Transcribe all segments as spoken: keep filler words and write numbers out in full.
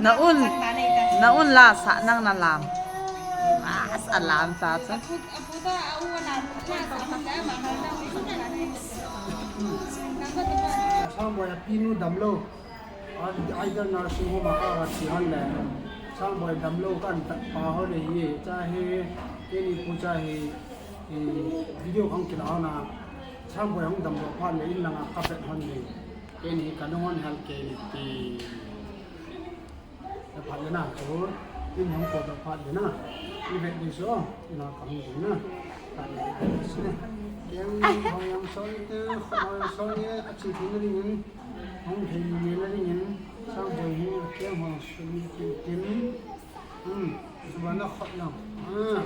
Na un, na un la sa nang na lam. Mas a lam ta chu. Samboi a pinu damlou. An, either nursing home a ka, ka chi hon le, Samboi damlou kan ta pa ho le hi, cha hi, keni pu cha hi, hi, video kan kila hon a, Samboi hung damlou phat le in langa ka vet hon le, keni ka nung hon hel keni ti. Na phat le na, chu, in hung ko da phat le na, i vet di so, in a ka hung di na, ka le, i vet di so na. Keng hong yang so i te, hong yang so i, a chi ti na ding in, Hung thei ni na ding in, Samboi hi a keng hong sum ni tin tin. Hmm, suba na khot lang. Ah,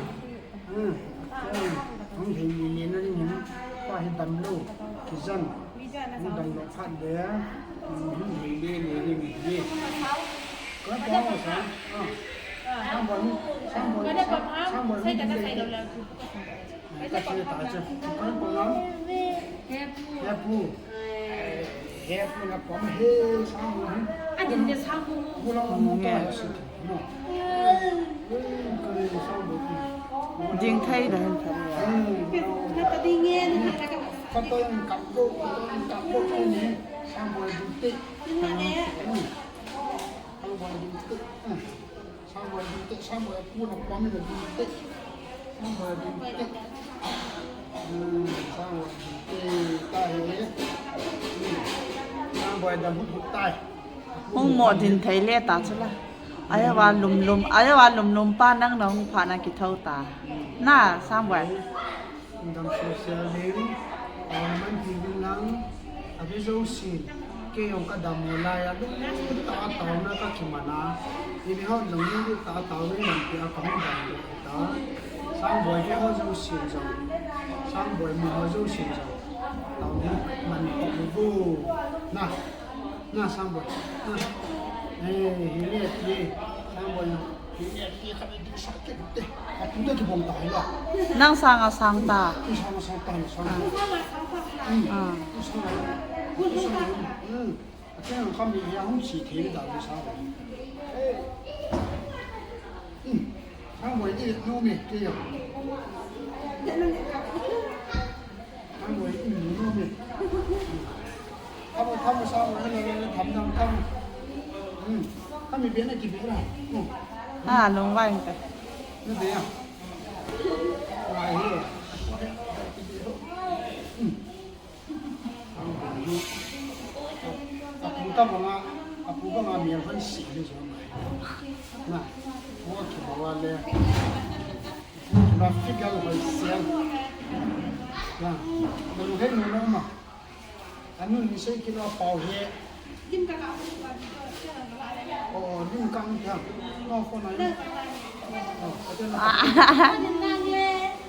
hmm, hung thei ni na ding in, pa hi damlou, kijan, hung damlou phat le, hmm, hung thei ni ni ding in. Ka pa sa, ah, Samboi, Samboi, Samboi, hung thei ni. Ka che ta che. Ka pa lam. He pu. He pu. He pu na pa ma he sa mo he. A din de sa mo. Mo la mo ta ya si. No. Ka le sa mo. Ding thei da hen thei ya. Na ta ding nge ni na ka. Ka to yang ka ko, ka to yang ka ko ko ni. Samboi ding te. Ni na le. Samboi ding te. Samboi ding te, Samboi a pu na pa mi na ding te. Samboi ding te. Hmm, Samboi ding te, ta he. Hmm. Samboi dam hut hut tai. Hung mo din thei le ta chu la. Aya wa lum lum, aya wa lum lum pa nang na hung pha na kithou ta. Na, Samboi. Dam social ding, ornament ding ding lang, a ve jousen, kei jong ka dam mo lai a, lung tah a taona ka kiman a, i ve hon jong lung tah a taona i man pi a ka hung dam mo ta, Samboi ve ho jousen jong, Samboi mu ho jousen jong, taona man pi u vo, na, na Samboi, na, eh, hi le ti, Samboi na. Nang sanga sang ta. Ah. Thamo, thamo, sa mo, hello, hello, tham, tham, tham. Hmm. Kami bena ki bena. Hmm. Ah, long vai ta. Na be ya. Vai he. Hmm. Apu ta banga, apu banga mi alhoi si le jo. Na. Wo ki ba wa le. Na figure hoi si. Na. Na lu he no no ma. Anu ni sei kilo pau he. Lim ka ka. Oh, lim ka ang kya? No, phone ai. Oh, ate na.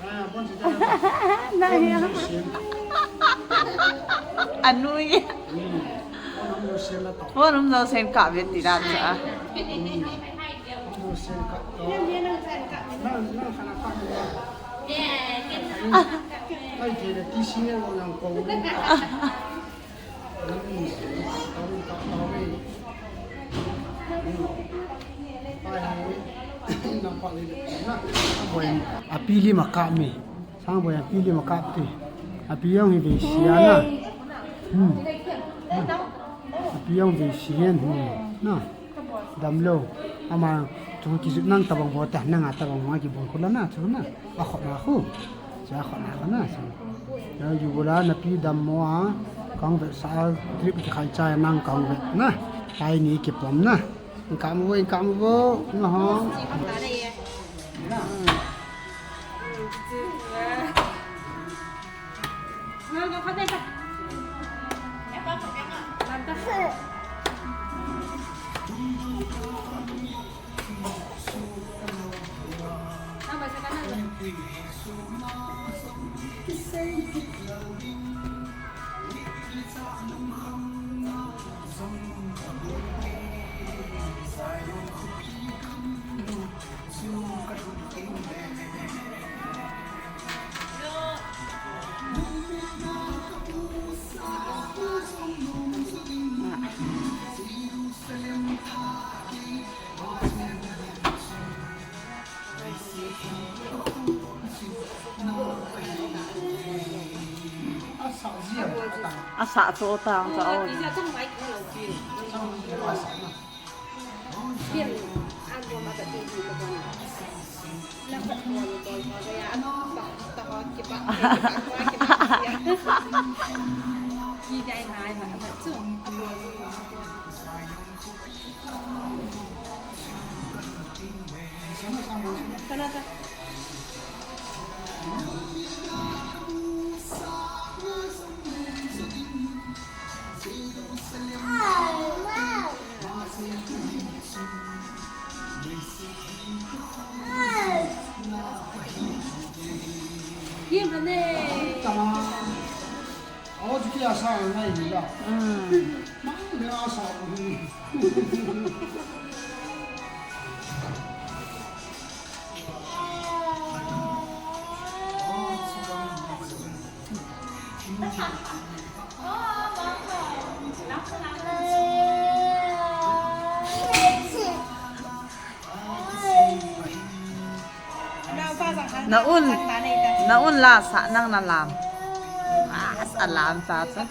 Ah, phone si ta. Na ya. Anu ye. Hmm. Phone um no sen la to. Phone um no sen ka ve ti da cha. Hmm. Phone um no sen ka to. Na, na, kana ka. Ai, te le ti si ne lo yang ko. Api lim a kap mi. Sangboi api lim a kap ti. Api jong hi vei sia na. Hmm. Api jong vei sia hin. Na. Damlou. Ama chu kijut nang tabang bol ta, nanga tabang bol kibol khu la na chu na. A khut na khu. Cha khut na khu na chu. Ya, ju bula na pi dammo a. Kang vet sa trip kikhai cha nang kang vet na. Kai ni kiplam na. Kap mo, kap mo, na ho. Asah cho tang cha o. Na un, na un la sa nang na lam. Ah, sa lam ta cha.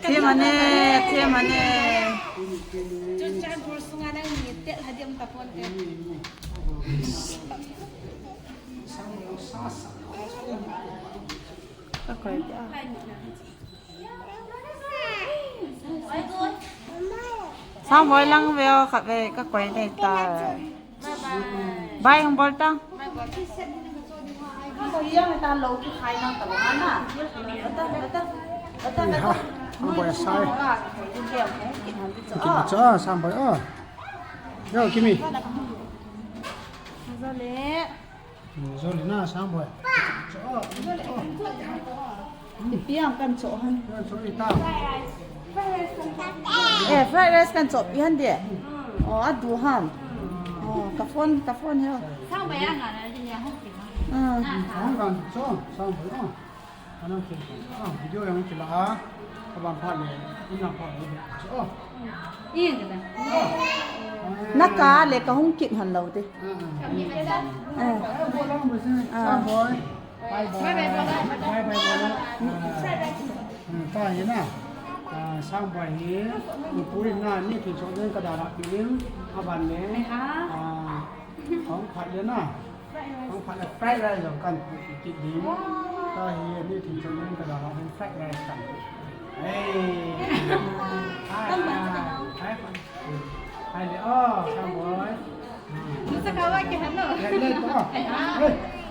Thim ane, thim ane. Churachandpur sunga nang ni tel hadiam tapon te. Ka koi dia. Sangboi lang veo khat ve ka koi nei ta. Bye hung bol tang. Ko yang ta lo ki khai nang ta lo na. Ata, ata, ata, ata. Sangboi sai. Ki cha, Sangboi a. Yo, Kimi. Zale. Zoli na, Sangboi. Ipiang kan cho han. Zoli ta. Eh, fried rice kan cho pi han de. Oh, adu ham. Oh, ka phone, ka phone he. Sangboi a nga na di ya hong pi. Hmm. Hong kan cho, Sangboi a. Anang kin. Ah, video yang kila a. Kaban pha le, ina pha le. Oh. Ina. Naka le ka hung kit han lo te. Ah, ah. Eh. Eh, bo lang bo sin. Ah. Sangboi. Bye bye. Bye bye, bo lang. Bye bye, bo lang. Hmm, ta hi na. Ah, Sangboi hi. Ipui na ni kin so den ka da ra pi in. Aban le. Ah, hong pha le na. Hong pha le fried rice jong kan pu kit ding. Ka hi ni thim chang ka da la fried rice kan. Hey. Hai, hai, hai. Hai le, oh, Sangboi. Sa ka wa ke hano. Hai le, oh. Hey,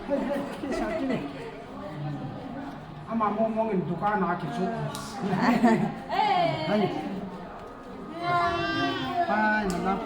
hey, hey, ki sa ki ni. Ama mo mo ngin dukan a ki chu. Hey. Hai. Pai, na, na,